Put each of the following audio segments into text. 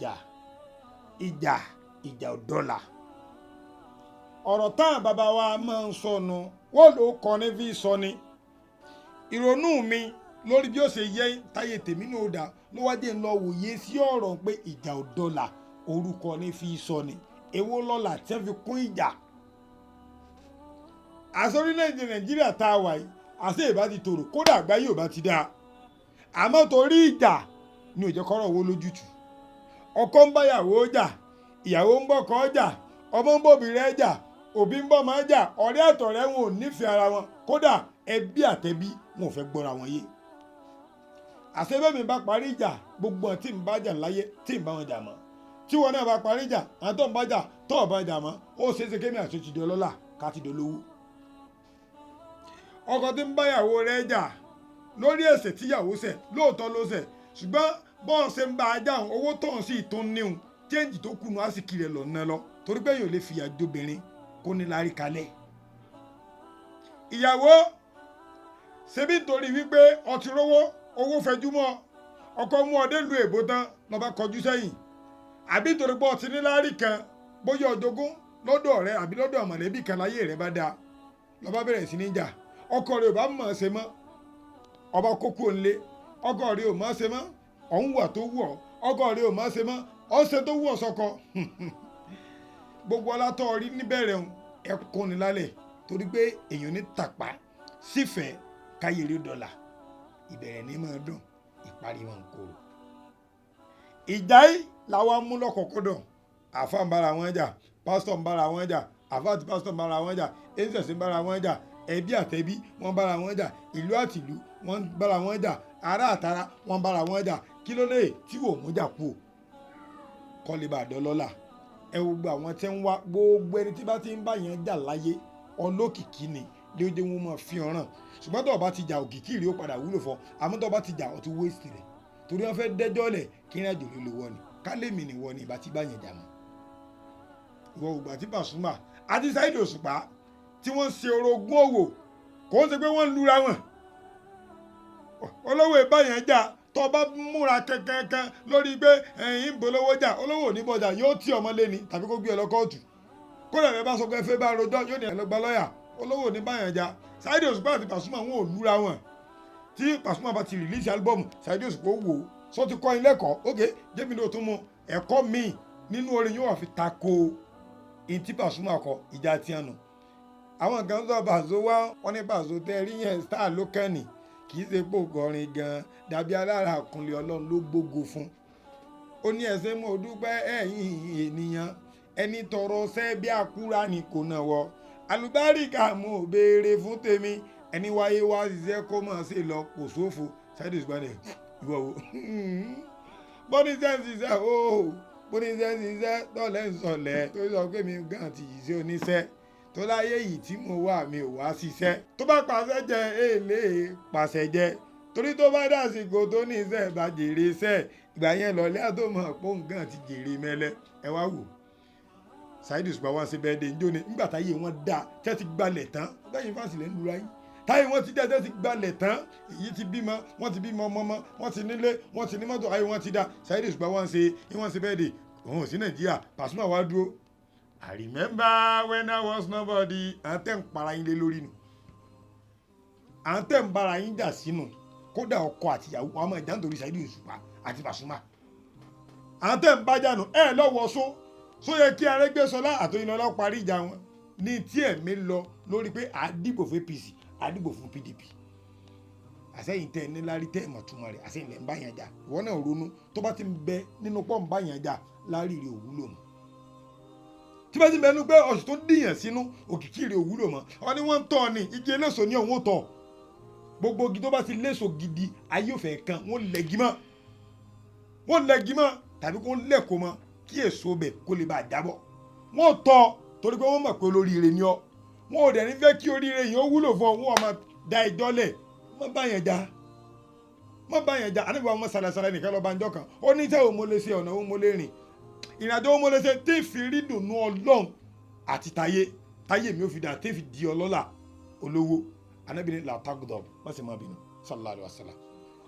Ìjà, ìjà, ìjà ò dọ́là. Ọ̀rọ̀ táwọn bàbá wa máa ń sọnù, wọ́n ló kọ́ ní fi sọ ni. Ìrònú mi lórí bí ó ṣe yẹ táyé tèmi náà dá ló wá dé ń lọ wòye sí ọ̀rọ̀ pé ìjà ò dọ́là, orúkọ ní fi sọ ni. Èwo lọ́la tí wọ́n fi kún ìjà? Àṣẹ orílẹ̀-èdè Nàìjíríà tá a wà yìí, àṣẹ ìbá ti tòrò, kódà àgbáyé ò bá ti dáa, àmọ́ torí ìjà ni ò jẹ́ kọ́rọ̀ wo lójútùú. Ọkọ ń báyàwó jà, ìyàwó ń bọ́kọ jà, ọmọ ń bòbí rẹ̀ jà, òbí ń bọ́mọ jà, ọ̀rẹ́ àtọ̀rẹ́ wọn ò nífẹ̀ẹ́ ara wọn, kódà ẹbí àtẹbí wọn ò fẹ́ gbọ́ra wọn yé. Àṣẹ bẹ́ẹ̀ mi bá parí ìjà, gbogbo ọ̀ tí ń bá jà láyé, tí ń bá wọn jà mọ́, tí wọn náà bá parí ìjà, àwọn tó ń bá jà tó ò bá jà mọ́, ó ṣeé ṣe kémi àti òtítọ́ ọlọ́lá ká ti dolówó. Ọkọ tí ń báyàwó rẹ̀ jà lórí ẹ̀ṣẹ̀ tíyàwó ṣẹ̀, lóòótọ́ ló ṣẹ̀, ṣùgbọ́n bọ́ọ̀ ṣe ń bá a jà, owó tó ń sì tún níhun change tó kùnú àsìkí rẹ̀ lọ́nà lọ, torí pé yóò lè fìyà jóbìnrin kó ní lárí kalẹ̀. Ìyàwó ṣebí nítorí wípé ọtí rówó, owó fẹjú mọ́, ọkọ mú ọdẹ lu èbó tán, lọ́ba kọjú sẹ́yìn, àbí nítorí pé ọtí níláárí kan, bóyá ọjọ́gún lọ́dọ̀ rẹ àbí lọ́dọ̀ mọ̀lẹ́bí kan láyé rẹ bá dáa, lọ́ba bẹ̀rẹ̀ sí ní jà. Ọkọ rẹ ò bá mọ̀ ọ́ ṣe mọ́, ọba kókó ńlé. Ọkọ rẹ ò mọ̀ ọ́ ṣe mọ́, ọ̀hún wà tó wù ọ́. Ọkọ rẹ ò mọ̀ ọ́ ṣe mọ́, ọ̀ṣẹ́ tó wù ọ́ sọkọ. Gbogbo ọlá tó rí níbẹ̀rẹ̀ ń ẹkún ni lálẹ́, torí pé èèyàn ní tàpá sífẹ̀ẹ́ káyèrè dọ́là. Ìbẹ̀rẹ̀ ní máa dùn, ìparí wọn kòrò. Ìjà yìí làwọn mú lọ́kọ̀ọ́kọ́dọ̀. Àfa ń bára wọn jà, pásítọ̀ ń bára wọn jà, àfa àti pásítọ̀ ń bára wọn jà, ẹ̀ńsẹ̀sì ń bára wọn jà, ẹbí àtẹbí wọn bára wọn jà, ìlú àtìlú wọn bára wọn jà, ará àtara wọn bára wọn jà. Kí ló dé tí wò mú jà kú o? Kọ́lé bá dọ́lọ́lá. Ẹ wo gbogbo àwọn tí ń wá, gbogbo ẹni tí bá ti ń bá yẹn jà láyé, ọlọ́kìkí ni ló dé, wọn máa fi ọ̀ràn. Ṣùgbọ́n tó o bá ti jà, òkìkí rí ó padà wúlò fún ọ. Àmọ́ tó o bá ti jà, o ti waste rẹ̀, torí wọ́n fẹ́ dẹ́jọ́ lẹ̀ kí ní àjò lè wọ ni kálẹ̀mì ni wọ ni ìbá ti bá yẹn jà mọ́. Ìwọ ògbà tí Pasuma àti Saheed Òṣùpá tí wọ́n ń ṣe orogún òwò, kò ń ṣe pé wọ́n ń lura wọn. Olówó ìbá yẹn jà. Tó o bá múra kankankan lórí pé ẹ̀yìn ń bolówó jà, olówó ò ní bọjà, yóò tí ọmọ lé ni tàbí kó gbé ẹ lọ kóòtù. Kódà bẹ́ẹ̀ bá sọ pé fẹ́ bá rojọ́, yóò ní ẹ lọ gba lọ́ọ̀yà. Olówó ò ní bá yẹn jà. Saheed Òṣùpá àti Pasuma, wọn ò lura wọn. Tí Pasuma bá ti release album, Saheed Òṣùpá ó wò ó sọ ti kọ́ ilé ẹ̀kọ́. Ok, jẹ́mi ló tún mú ẹ̀kọ́ míì nínú orin, yóò wà fi tako ìtí Pasuma kọ. Ìjà tí a nù, àwọn kan sọ Paso wá, wọn ní Paso tẹ rí yẹn, star ló kàn ní, kì í ṣe pò kọrin gan dàbí alára. Kúnlẹ̀ Ọlọ́run ló gbógo fún. Ó ní ẹsẹ̀ mo dúpẹ́, ẹ̀yin ènìyàn, ẹni tọrọ ṣẹ́ bí àkúrà ní kò náà wọ àlùbáríkà, mo béèrè fún tèmi, ẹni wáyé wá ṣiṣẹ́ kó mọ̀ ṣe lọ kò sófo. Saheed Òṣùpá ni ìwọ wo bọ́ní ṣe ń ṣiṣẹ́ o, bọ́ní ṣe ń ṣiṣẹ́ tọ́lẹ̀ ń sọ̀lẹ̀ tó sọ pé mi gan ti yìí sí oníṣẹ́ tó láyé yìí tí mo wà, mi ò wá ṣiṣẹ́ tó bá pàṣẹ jẹ, èlé pàṣẹ jẹ, torí tó bá dàsìkò tó ní iṣẹ́ bá jèrè iṣẹ́, ìgbà yẹn lọ́lẹ́ àtòmọ̀ pé òun ti jèrè mẹ́lẹ́. Ẹ wá wò, Saheed Òṣùpá wá sí bẹ́ẹ̀ dé njó ni nígbà táyé wọn dá tẹ́ ti gbalẹ̀ tán, lẹ́yìn fásitì lẹ́ ń lura yín, táyé wọn ti dá tẹ́ ti gbalẹ̀ tán, èyí ti bímọ, wọ́n ti bímọ ọmọ, wọ́n ti nílé, wọ́n ti ní mọ́tò, ayé wọn ti dá. Saheed Òṣùpá wá ń ṣe wọ́n ṣe bẹ́ẹ̀ dé, òun ò sí Nàìjíríà. Pasuma wá dúró, "I remember when I was nobody." À ń tẹ́ ń para yín lé lórí nu, à ń tẹ́ ń bára yín jà sínú. Kódà ọkọ àtìyàwó wọn máa jà nítorí Saheed Òṣùpá àti Pasuma. À ń tẹ́ ń bá jà nù ẹ lọ́wọ́ só só yẹ kí Arẹ́gbẹ́ṣọlá àtOyinlọ́lá parí ìjà wọn ní tí ẹ̀mí lọ lórí pé àdìbò fún APC, àdìbò fún PDP. Àsẹ́yìn tẹ́ ẹ níláárí, tẹ́ ẹ mọ̀ túmọ̀ rẹ̀, àsẹ́yìn lẹ́ ń bá yẹn jà. Ìwọ náà ronú, tó bá ti ń bẹ nínú pọ́ ń bá yẹn jà, lárí rẹ̀ òwúlò mọ́. Tí bá ti ń bẹ nínú pé ọ̀sùn tó dìyàn sínú, òkìkí rẹ̀ òwúlò mọ́. Ọ ni wọ́n ń tọ́ ni igi eléso ní òun ó tọ̀. Gbogbo igi tó bá ti léso gidi, ayé òfẹ́ kan wọ́n lẹ́gí mọ́, wọ́n lẹ́gí mọ́ tàbí kó lẹ́kọ̀ọ́ mọ́ kí èso bẹ̀ kó lè bá a jábọ́. Wọ́n tọ́ torí pé wọ́n mọ̀ pé olóríire ni ọ́. Wọn ò dẹ̀ ní fẹ́ kí oríire yìí ó wúlò fún ọ. Wọ́n máa da ìjọ lẹ̀. Má bá yẹn jà, má bá yẹn jà. Àníbi àwọn sàlàsàlà nìkan lọ́ba ń jọ kan. Ó ní sẹ́ òun mo lè ṣe, ọ̀nà òun mo lè rìn, ìrìnàjò òun mo lè ṣe tí fi rí dùnú Ọlọ́run àti táyé, táyé mi ò fi dà, tí fi di ọlọ́lá olówó. Ànábì ní làtàgùdọ̀, má sì má bínú, sallallahu alaihi wasallam.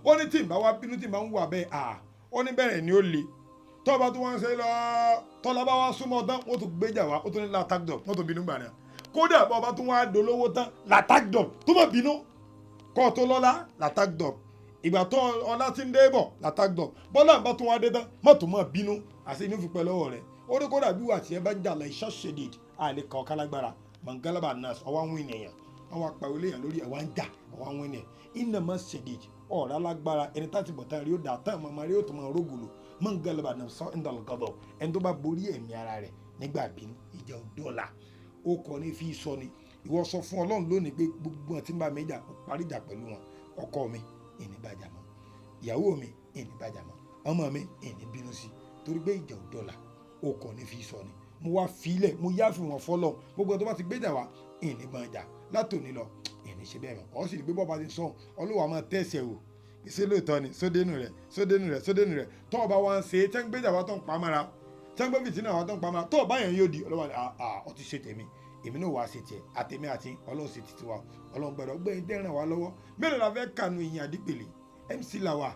Ó ní tí n bá wá bínú, tí n bá ń wà bẹ́ẹ̀, à ó ní bẹ̀rẹ̀ ni ó le. Tọ́ba tó wọ́n ń ṣe lọ, tọ́lá bá wá súnmọ́ tán, wọ́n tún gbéjà wá, ó tún ní látàgdọ̀, wọ́n tún bínú gbà náà. Kódà bọ́ba tó wá dolówó tán, látàgdọ̀ tó mọ̀ bínú kọ́ tó lọ́lá, látàgdọ̀. Ìgbà tó ọlá ti ń dé bọ̀, látàgdọ̀. Bọ́lá bá tún wá dé tán, mọ́tò mọ́ bínú àti inú fi pẹ́ lọ́wọ́ rẹ̀. Ó ní kódà bí wà tí ẹ bá ń jà lọ iṣẹ́ ṣèdìd àlè kàn kálágbára mọ̀ngálàbà nurse ọwọ́ àwọn ènìyàn àwọn apàwọ̀ léèyàn lórí ẹ̀wà ń jà ọwọ́ àwọn ènìyàn iná mọ́ ṣèdìd ọ̀rá lágbára ẹni tá ti bọ̀ tán rí ó dà tán mọ́ rí ó tó máa rógòlò. Mọ̀ngálàbà nurse ndàlọ́gọ́dọ̀ ẹni tó bá borí ẹ̀mí ara rẹ̀ nígbà bínú, ìjà òdọ́là ó kọ́ ní fi sọ ni. Ìwọ sọ fún Ọlọ́run lónìí pé gbogbo ẹ̀ tí ń bá mi jà, ó parí ìjà pẹ̀lú wọn. Ọkọ mi, ìní bàjá mọ́. Ìyàwó mi, ìní bàjá mọ́. Ọmọ mi, ìní bínú sí, torí pé ìjà òdọ́là ó kọ́ ní fi sọ ni. Mo wá filẹ̀, mo yá fi wọn fọlọ́. Gbogbo ẹ̀ tó bá ti gbéjà wá, ìní bá jà látòní lọ, ìní ṣe bẹ́ẹ̀ mọ́. Ọ sì rí pé bọ́ọ̀ bá ti sọ, Ọlọ́wà máa tẹ̀sẹ̀ wò ṣé lóòótọ́ ni. Sódénù rẹ̀, sódénù rẹ̀, sódénù rẹ̀. Tọ́ ọba wa ń ṣe tẹ́ ń gbéjà wá tó ń pa mọ́ra, tẹ́ ń gbé fìtínà wá tó ń pa mọ́ra, tọ́ ọba yẹn yóò di Ọlọ́wà. Ọ ti ṣe tèmi, èmi náà wàá ṣe tiẹ̀, àtèmi àti Ọlọ́run ṣe títí wa. Ọlọ́run gbọ́dọ̀ gbẹ̀yìn tẹ́ ràn wá lọ́wọ́. Mélòó la fẹ́ kànú ìyìn àdìpèlè MC làwà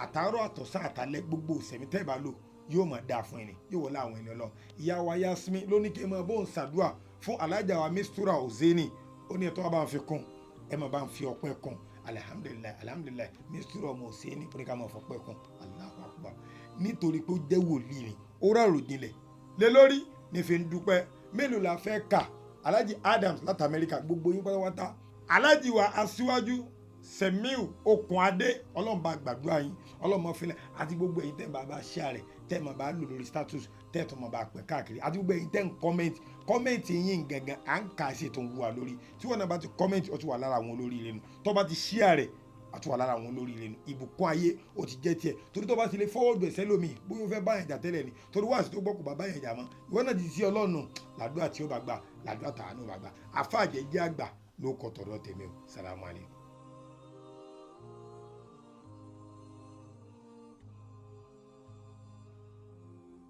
àtàárọ̀ àtọ̀sán àtàlẹ́, gbogbo ìsẹ̀mí tẹ́ ẹ bá lò yóò máa dáa fún ẹni, yóò wọlé àwọn ẹni ọlọ. Ìyá wa Yasmin ló ní kí n máa bóun ṣàdúà fún alájà wa Mistura Ozeni. Ó ní ẹ̀tọ́ wa bá ń fi kún, ẹ máa bá ń fi ọpẹ́ kún. Alihamudulilayi, alihamudulilayi. Mistura ọmọ Ozeni ó ní ká máa fọpẹ́ kún. Allahu Akbar. Nítorí pé ó jẹ́ wòlíì ni, ó rárò jinlẹ̀ lé lórí ní fi ń dúpẹ́. Mélòó la fẹ́ kà? Alhaji Adams láti Amẹ́ríkà, gbogbo yín pátápátá, Alhaji wa aṣíwájú Semiu Okun Adé, Ọlọ́run bá gbàdúrà yín, Ọlọ́run mọ́ filẹ̀, àti gbogbo ẹ̀yin tẹ́ ń bá bá share rẹ̀, tẹ́ ń bá lò lórí status, tẹ́ tó máa bá pẹ́ káàkiri, àti gbogbo ẹ̀yin tẹ́ ń comment. Comment yín gangan à ń kà sí tó ń wúwa lórí. Tí wọ́n náà bá ti comment, ó ti wà lára àwọn olórí ilé nu. Tó bá ti share rẹ̀, ó ti wà lára àwọn olórí ilé nu. Ìbùkún ayé ó ti jẹ́ tiẹ̀, torí tó bá ti lè forward ẹ̀sẹ̀ lómi, bóyá ó fẹ́ bá yẹn jà tẹ́lẹ̀ ni, torí wáàsí tó gbọ́ kò bá bá yẹn jà mọ́. Ìwọ náà ti sí Ọlọ́run làdúrà tí ó bá gbà, làdúrà tàánú bá gbà. Àfáàjẹ́ jẹ́ àgbà ló kọ tọ̀dọ̀ tèmi o. Salamu alaykum.